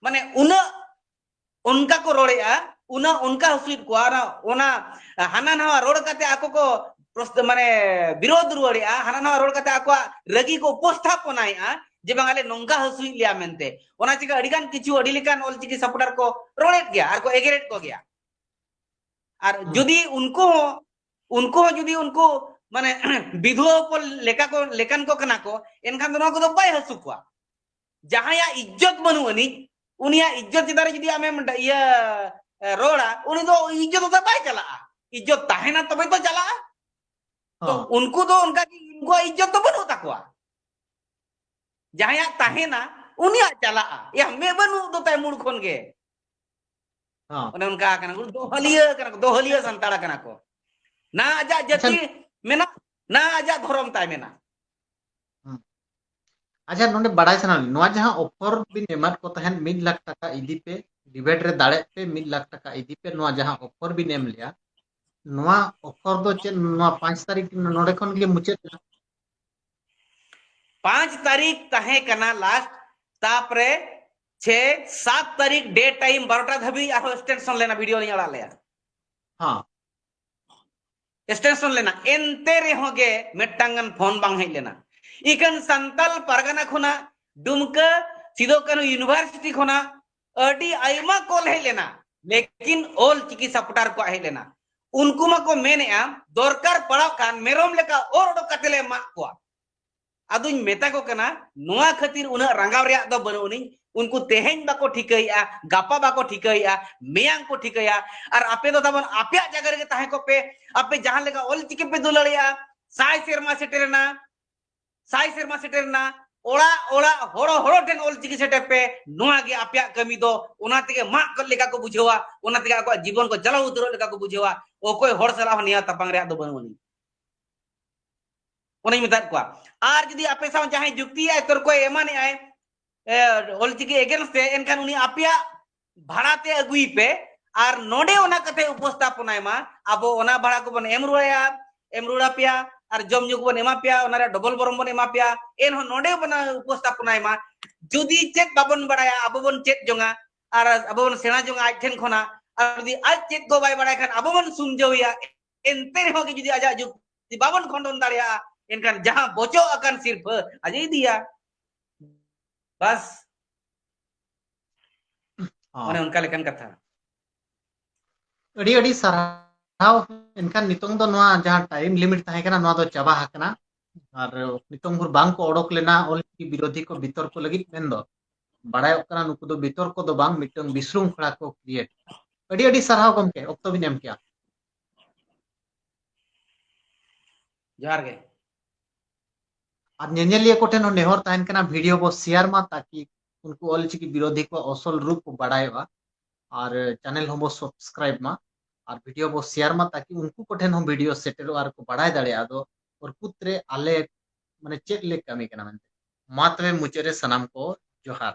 ᱢᱟᱱᱮ ᱩᱱᱟᱹᱜ ᱚᱱᱠᱟ ᱠᱚ ᱨᱚᱲᱮᱫᱼᱟ, ᱩᱱᱟᱹᱜ ᱚᱱᱠᱟ ᱦᱟᱹᱥᱩᱭᱮᱫ ᱠᱚᱣᱟ, ᱚᱱᱟ, ᱚᱱᱟ ᱦᱟᱱᱟ ᱱᱟᱣᱟ ᱨᱚᱲ ᱠᱟᱛᱮ ᱟᱠᱚ ᱠᱚ ᱯᱨᱚᱥᱛ-, ᱢᱟᱱᱮ ᱵᱤᱨᱳᱫ ᱨᱩᱣᱟᱹᱲᱮᱫᱼᱟ, ᱦᱟᱱᱟ ᱱᱟᱣᱟ ᱨᱚᱲ ᱠᱟᱛᱮ ᱟᱠᱚᱣᱟᱜ ᱨᱟᱹᱜᱤ ᱠᱚ ᱩᱯᱚᱥᱛᱷᱟᱯᱚᱱᱟᱭᱮᱫᱼᱟ ᱡᱮ ᱵᱟᱝ ᱟᱞᱮ ᱱᱚᱝᱠᱟ ᱦᱟᱹᱥᱩᱭᱮᱫ ᱞᱮᱭᱟ ᱢᱮᱱᱛᱮ᱾ ᱚᱱᱟ ᱪᱤᱠᱟᱹ ᱟᱹᱰᱤ ᱜᱟᱱ ᱠᱤᱪᱷᱩ ᱟᱹᱰᱤ ᱞᱮᱠᱟᱱ ᱚᱞᱪᱤᱠᱤ supporter ᱠᱚ ᱨᱚᱲᱮᱫ ᱜᱮᱭᱟ ᱟᱨ ᱠᱚ ᱮᱜᱮᱨᱮᱫ ᱠᱚ ᱜᱮᱭᱟ᱾ ᱟᱨ ᱦᱩᱸ᱾ ᱡᱩᱫᱤ ᱩᱱᱠᱩ ᱦᱚᱸ, ᱩᱱᱠᱩ ᱦᱚᱸ ᱡᱩᱫᱤ ᱩᱱᱠᱩ ᱢᱟᱱᱮ ᱵᱤᱫᱷᱩᱣᱟᱹ ᱠᱚ ᱞᱮᱠᱟ ᱠᱚ, ᱞᱮᱠᱟᱱ ᱠᱚ ᱠᱟᱱᱟ ᱠᱚ, ᱮᱱᱠᱷᱟᱱ ᱫᱚ ᱱᱚᱣᱟ ᱠᱚᱫᱚ ᱵᱟᱭ ᱦᱟᱹᱥᱩ ᱠᱚᱣᱟ᱾ ᱡᱟᱦᱟᱸᱭᱟᱜ ᱤᱡᱽᱡᱚᱛ ᱵᱟᱹᱱᱩᱜ ᱟᱹᱱᱤᱡ, ᱩᱱᱤᱭᱟᱜ ᱤᱡᱽᱡᱚᱛ ᱪᱮᱛᱟᱱ ᱨᱮ ᱡᱩᱫᱤ ᱟᱢᱮᱢ ᱰᱟ-, ᱤᱭᱟᱹ, ᱮ, ᱨᱚᱲᱟ, ᱩᱱᱤ ᱫᱚ ᱤᱡᱽᱡᱚᱛ ᱫᱚ ᱵᱟᱭ ᱪᱟᱞᱟᱜᱼᱟ᱾ ᱤᱡᱽᱡᱚᱛ ᱛᱟᱦᱮᱱᱟ ᱛᱚᱵᱮ ᱛᱚ ᱪᱟᱞᱟᱜᱼᱟ᱾ ᱛᱚ ᱦᱚᱸ᱾ ᱩᱱᱠᱩ ᱫᱚ ᱚᱱᱠᱟ ᱜᱮ, ᱩᱱᱠᱩᱣᱟᱜ ᱤᱡᱽᱡᱚᱛ ᱫᱚ ᱵᱟᱹᱱᱩᱜ ᱛᱟᱠᱚᱣᱟ᱾ ᱡᱟᱦᱟᱸᱭᱟᱜ ᱛᱟᱦᱮᱱᱟ, ᱩᱱᱤᱭᱟᱜ ᱪᱟᱞᱟᱜᱼᱟ᱾ ᱭᱟ, ᱢᱮ ᱵᱟᱹᱱᱩᱜ ᱫᱚ ᱛᱟᱭ ᱢᱩᱲ ᱠᱷᱚᱱ ᱜᱮ᱾ ᱦᱚᱸ᱾ ᱚᱱᱮ ᱚᱱᱠᱟ ᱠᱟᱱᱟ ᱠᱚ, ᱫᱚᱦᱟᱹᱞᱤᱭᱟᱹ ᱠᱟᱱᱟ ᱠᱚ, ᱫᱚᱦᱟᱹᱞᱤᱭᱟᱹ ᱥᱟᱱᱛᱟᱲ ᱠᱟᱱᱟ ᱠᱚ᱾ ᱱᱟ ᱟᱡᱟᱜ ᱟᱪᱪᱷᱟ᱾ ᱡᱟᱹᱛᱤ ᱢᱮᱱᱟᱜ, ᱱᱟ ᱟᱡᱟᱜ ᱫᱷᱚᱨᱚᱢ ᱛᱟᱭ ᱢᱮᱱᱟᱜ᱾ ᱦᱩᱸ᱾ ᱟᱪᱪᱷᱟ, ᱱᱚᱰᱮ ᱵᱟᱲᱟᱭ ᱥᱟᱱᱟ ᱞᱤᱧ, ᱱᱚᱣᱟ ᱡᱟᱦᱟᱸ offer ᱵᱤᱱ ᱮᱢᱟᱫ ᱠᱚ ᱛᱟᱦᱮᱸᱫ, ᱢᱤᱫ ᱞᱟᱠᱷ ᱴᱟᱠᱟ ᱤᱫᱤ ᱯᱮ, debate ᱨᱮ ᱫᱟᱲᱮᱜ ᱯᱮ, ᱢᱤᱫ ᱞᱟᱠᱷ ᱴᱟᱠᱟ ᱤᱫᱤ ᱯᱮ, ᱱᱚᱣᱟ ᱡᱟᱦᱟᱸ offer ᱵᱤᱱ ᱮᱢ ᱞᱮᱜᱼᱟ, ᱱᱚᱣᱟ offer ᱫᱚ ᱪᱮᱫ ᱱᱚᱣᱟ ᱯᱟᱸᱪ ᱛᱟᱹᱨᱤᱠᱷ ᱱᱚᱰᱮ ᱠᱷᱚᱱ ᱜᱮ ᱢᱩᱪᱟᱹᱫ ᱮᱱᱟ? ᱯᱟᱸᱪ ᱛᱟᱹᱨᱤᱠᱷ ᱛᱟᱦᱮᱸ ᱠᱟᱱᱟ last, ᱛᱟᱯᱚᱨᱮ ᱪᱷᱮ, ᱥᱟᱛ ᱛᱟᱹᱨᱤᱠᱷ day time ᱵᱟᱨᱚᱴᱟ ᱫᱷᱟᱹᱵᱤᱡ ᱟᱨᱦᱚᱸ extension ᱞᱮᱱᱟ, video ᱞᱤᱧ ᱟᱲᱟᱜ ᱞᱮᱜᱼᱟ᱾ ᱦᱮᱸ᱾ Extension ᱞᱮᱱᱟ, ᱮᱱᱛᱮ ᱨᱮᱦᱚᱸ ᱜᱮ ᱢᱤᱫᱴᱟᱝ ᱜᱟᱱ phone ᱵᱟᱝ ᱦᱮᱡ ᱞᱮᱱᱟ᱾ ᱤᱠᱷᱟᱹᱱ ᱥᱟᱱᱛᱟᱞ ᱯᱟᱨᱜᱟᱱᱟ ᱠᱷᱚᱱᱟᱜ, ᱰᱩᱢᱠᱟᱹ ᱥᱤᱫᱩ ᱠᱟᱹᱱᱦᱩ university ᱠᱷᱚᱱᱟᱜ ᱟᱹᱰᱤ ᱟᱭᱢᱟ call ᱦᱮᱡ ᱞᱮᱱᱟ, ᱞᱮᱠᱤᱱ ᱚᱞ ᱪᱤᱠᱤ supporter ᱠᱚᱣᱟᱜ ᱦᱮᱡ ᱞᱮᱱᱟ᱾ ᱩᱱᱠᱩ ᱢᱟᱠᱚ ᱢᱮᱱᱮᱜᱼᱟ, ᱫᱚᱨᱠᱟᱨ ᱯᱟᱲᱟᱜ ᱠᱷᱟᱱ ᱢᱮᱨᱚᱢ ᱞᱮᱠᱟ ᱚᱨ ᱚᱰᱚᱠ ᱠᱟᱛᱮ ᱞᱮ ᱢᱟᱜ ᱠᱚᱣᱟ᱾ ᱟᱫᱚᱧ ᱢᱮᱛᱟ ᱠᱚ ᱠᱟᱱᱟ, ᱱᱚᱣᱟ ᱠᱷᱟᱹᱛᱤᱨ ᱩᱱᱟᱹᱜ ᱨᱟᱸᱜᱟᱣ ᱨᱮᱭᱟᱜ ᱫᱚ ᱵᱟᱹᱱᱩᱜ ᱟᱹᱱᱤᱡ, ᱩᱱᱠᱩ ᱛᱮᱦᱮᱧ ᱵᱟᱠᱚ ᱴᱷᱤᱠᱟᱹᱭᱮᱫᱼᱟ, ᱜᱟᱯᱟ ᱵᱟᱠᱚ ᱴᱷᱤᱠᱟᱹᱭᱮᱫᱼᱟ, ᱢᱮᱭᱟᱝ ᱠᱚ ᱴᱷᱤᱠᱟᱹᱭᱟ᱾ ᱟᱨ ᱟᱯᱮ ᱫᱚ ᱛᱟᱵᱚᱱ ᱟᱯᱮᱭᱟᱜ ᱡᱟᱭᱜᱟ ᱨᱮᱜᱮ ᱛᱟᱦᱮᱸ ᱠᱚᱜ ᱯᱮ᱾ ᱟᱯᱮ ᱡᱟᱦᱟᱸ ᱞᱮᱠᱟ ᱚᱞᱪᱤᱠᱤ ᱯᱮ ᱫᱩᱞᱟᱹᱲᱮᱜᱼᱟ, ᱥᱟᱭ ᱥᱮᱨᱢᱟ ᱥᱮᱴᱮᱨᱮᱱᱟ, ᱥᱟᱭ ᱥᱮᱨᱢᱟ ᱥᱮᱴᱮᱨᱮᱱᱟ, ᱚᱲᱟᱜ ᱚᱲᱟᱜ, ᱦᱚᱲ ᱦᱚᱲ ᱴᱷᱮᱱ ᱚᱞᱪᱤᱠᱤ ᱥᱮᱴᱮᱨ ᱯᱮ᱾ ᱱᱚᱣᱟ ᱜᱮ ᱟᱯᱮᱭᱟᱜ ᱠᱟᱹᱢᱤ ᱫᱚ᱾ ᱚᱱᱟ ᱛᱮᱜᱮ ᱢᱟᱜ ᱠᱚ ᱞᱮᱠᱟ ᱠᱚ ᱵᱩᱡᱷᱟᱹᱣᱟ, ᱚᱱᱟ ᱛᱮᱜᱮ ᱟᱠᱚᱣᱟᱜ ᱡᱤᱵᱚᱱ ᱠᱚ ᱪᱟᱞᱟᱣ ᱩᱛᱟᱹᱨᱚᱜ ᱞᱮᱠᱟ ᱠᱚ ᱵᱩᱡᱷᱟᱹᱣᱟ᱾ ᱚᱠᱚᱭ ᱦᱚᱲ ᱥᱟᱞᱟᱜ ᱦᱚᱸ ᱱᱮᱭᱟᱣ ᱛᱟᱯᱟᱢ ᱨᱮᱭᱟᱜ ᱫᱚ ᱵᱟᱹᱱᱩᱜ ᱟᱹᱱᱤᱡ᱾ ᱚᱱᱟᱧ ᱢᱮᱛᱟᱫ ᱠᱚᱣᱟ᱾ ᱟᱨ ᱡᱩᱫᱤ ᱟᱯᱮ ᱥᱟᱶ ᱡᱟᱦᱟᱸᱭ ᱡᱩᱠᱛᱤᱭᱟᱭ, ᱛᱚᱨᱠᱚᱭ ᱮᱢᱟᱱᱮᱜᱼᱟᱭ, ᱮ, ᱚᱞᱪᱤᱠᱤ against ᱛᱮ, ᱮᱱᱠᱷᱟᱱ ᱩᱱᱤ ᱟᱯᱮᱭᱟᱜ ᱵᱷᱟᱲᱟ ᱛᱮ ᱟᱹᱜᱩᱭ ᱯᱮ ᱟᱨ ᱱᱚᱰᱮ ᱚᱱᱟ ᱠᱟᱛᱷᱟᱭ ᱩᱯᱚᱥᱛᱷᱟᱯᱚᱱᱟᱭ ᱢᱟ᱾ ᱟᱵᱚ ᱚᱱᱟ ᱵᱷᱟᱲᱟ ᱠᱚᱵᱚᱱ ᱮᱢ ᱨᱩᱣᱟᱹᱲᱟᱭᱟ, ᱮᱢ ᱨᱩᱣᱟᱹᱲ ᱟᱯᱮᱭᱟ, ᱟᱨ ᱡᱚᱢ ᱧᱩ ᱠᱚᱵᱚᱱ ᱮᱢᱟ ᱯᱮᱭᱟ, ᱚᱱᱟ ᱨᱮᱭᱟᱜ ᱰᱚᱵᱚᱞ ᱵᱚᱨᱚᱢ ᱵᱚᱱ ᱮᱢᱟ ᱯᱮᱭᱟ᱾ ᱮᱱᱦᱚᱸ ᱱᱚᱰᱮ ᱵᱚᱱ ᱩᱯᱚᱥᱛᱷᱟᱯᱚᱱᱟᱭ ᱢᱟ᱾ ᱡᱩᱫᱤ ᱪᱮᱫ ᱵᱟᱵᱚᱱ ᱵᱟᱲᱟᱭᱟ, ᱟᱵᱚ ᱵᱚᱱ ᱪᱮᱫ ᱡᱚᱝᱟ ᱟᱨ ᱟᱵᱚ ᱵᱚᱱ ᱥᱮᱬᱟ ᱡᱚᱝᱟ ᱟᱡ ᱴᱷᱮᱱ ᱠᱷᱚᱱᱟᱜ᱾ ᱟᱨ ᱡᱩᱫᱤ ᱟᱡ ᱪᱮᱫ ᱠᱚ ᱵᱟᱭ ᱵᱟᱲᱟᱭ ᱠᱷᱟᱱ ᱟᱵᱚ ᱵᱚᱱ ᱥᱩᱢᱡᱷᱟᱹᱣᱮᱭᱟ, ᱮᱱᱛᱮ ᱨᱮᱦᱚᱸ ᱜᱮ ᱡᱩᱫᱤ ᱟᱡᱟᱜ ᱡᱩᱠᱛᱤ ᱵᱟᱵᱚᱱ ᱠᱷᱚᱸᱰᱚᱱ ᱫᱟᱲᱮᱭᱟᱜᱼᱟ, ᱮᱱᱠᱷᱟᱱ ᱡᱟᱦᱟᱸ ᱵᱚᱪᱚᱜ ᱟᱠᱟᱱ ᱥᱤᱨᱯᱷᱟᱹ ᱟᱡ ᱮ ᱤᱫᱤᱭᱟ᱾ ᱵᱟᱥ᱾ ᱦᱚᱸ᱾ ᱚᱱᱮ ᱚᱱᱠᱟ ᱞᱮᱠᱟᱱ ᱠᱟᱛᱷᱟ᱾ ᱟᱹᱰᱤ ᱟᱹᱰᱤ ᱥᱟᱨᱦᱟᱣ᱾ ᱮᱱᱠᱷᱟᱱ ᱱᱤᱛᱚᱝ ᱫᱚ ᱱᱚᱣᱟ ᱡᱟᱦᱟᱸ time limit ᱛᱟᱦᱮᱸ ᱠᱟᱱᱟ, ᱱᱚᱣᱟ ᱫᱚ ᱪᱟᱵᱟ ᱟᱠᱟᱱᱟ᱾ ᱟᱨ ᱱᱤᱛᱚᱝ ᱵᱷᱳᱨ ᱵᱟᱝ ᱠᱚ ᱚᱰᱚᱠ ᱞᱮᱱᱟ ᱚᱞᱪᱤᱠᱤ ᱵᱤᱨᱳᱫᱷᱤ ᱠᱚ ᱵᱤᱛᱚᱨᱠᱚ ᱞᱟᱹᱜᱤᱫ, ᱢᱮᱱᱫᱚ ᱵᱟᱲᱟᱭᱚᱜ ᱠᱟᱱᱟ ᱱᱩᱠᱩ ᱫᱚ ᱵᱤᱛᱚᱨᱠᱚ ᱫᱚ ᱵᱟᱝ, ᱢᱤᱫᱴᱟᱝ ᱵᱤᱥᱨᱩᱝᱠᱷᱚᱲᱟ ᱠᱚ create᱾ ᱟᱹᱰᱤ ᱟᱹᱰᱤ ᱥᱟᱨᱦᱟᱣ ᱜᱚᱢᱠᱮ, ᱚᱠᱛᱚ ᱵᱤᱱ ᱮᱢ ᱠᱮᱜᱼᱟ᱾ ᱡᱚᱦᱟᱨ ᱜᱮ᱾ ᱟᱨ ᱧᱮᱧᱮᱞᱤᱭᱟᱹ ᱠᱚᱴᱷᱮᱱ ᱦᱚᱸ ᱱᱮᱦᱚᱨ ᱛᱟᱦᱮᱱ ᱠᱟᱱᱟ, video ᱵᱚ share ᱢᱟ, ᱛᱟᱠᱤ ᱩᱱᱠᱩ ᱚᱞᱪᱤᱠᱤ ᱵᱤᱨᱳᱫᱷᱤ ᱠᱚᱣᱟᱜ ᱚᱥᱚᱞ ᱨᱩᱯ ᱠᱚ ᱵᱟᱲᱟᱭᱚᱜᱼᱟ᱾ ᱟᱨ channel ᱦᱚᱸᱵᱚ subscribe ᱢᱟ, ᱟᱨ video ᱵᱚ share ᱢᱟ, ᱛᱟᱠᱤ ᱩᱱᱠᱩ ᱠᱚᱴᱷᱮᱱ ᱦᱚᱸ video ᱥᱮᱴᱮᱨᱚᱜᱼᱟ ᱟᱨ ᱠᱚ ᱵᱟᱲᱟᱭ ᱫᱟᱲᱮᱭᱟᱜᱼᱟ ᱫᱚ ᱚᱨᱠᱩᱛ ᱨᱮ ᱟᱞᱮ ᱢᱟᱱᱮ ᱪᱮᱫ ᱞᱮ ᱠᱟᱹᱢᱤ ᱠᱟᱱᱟ ᱢᱮᱱᱛᱮ᱾ ᱢᱟ ᱛᱚᱵᱮ ᱢᱩᱪᱟᱹᱫ ᱨᱮ ᱥᱟᱱᱟᱢ ᱠᱚ ᱡᱚᱦᱟᱨ᱾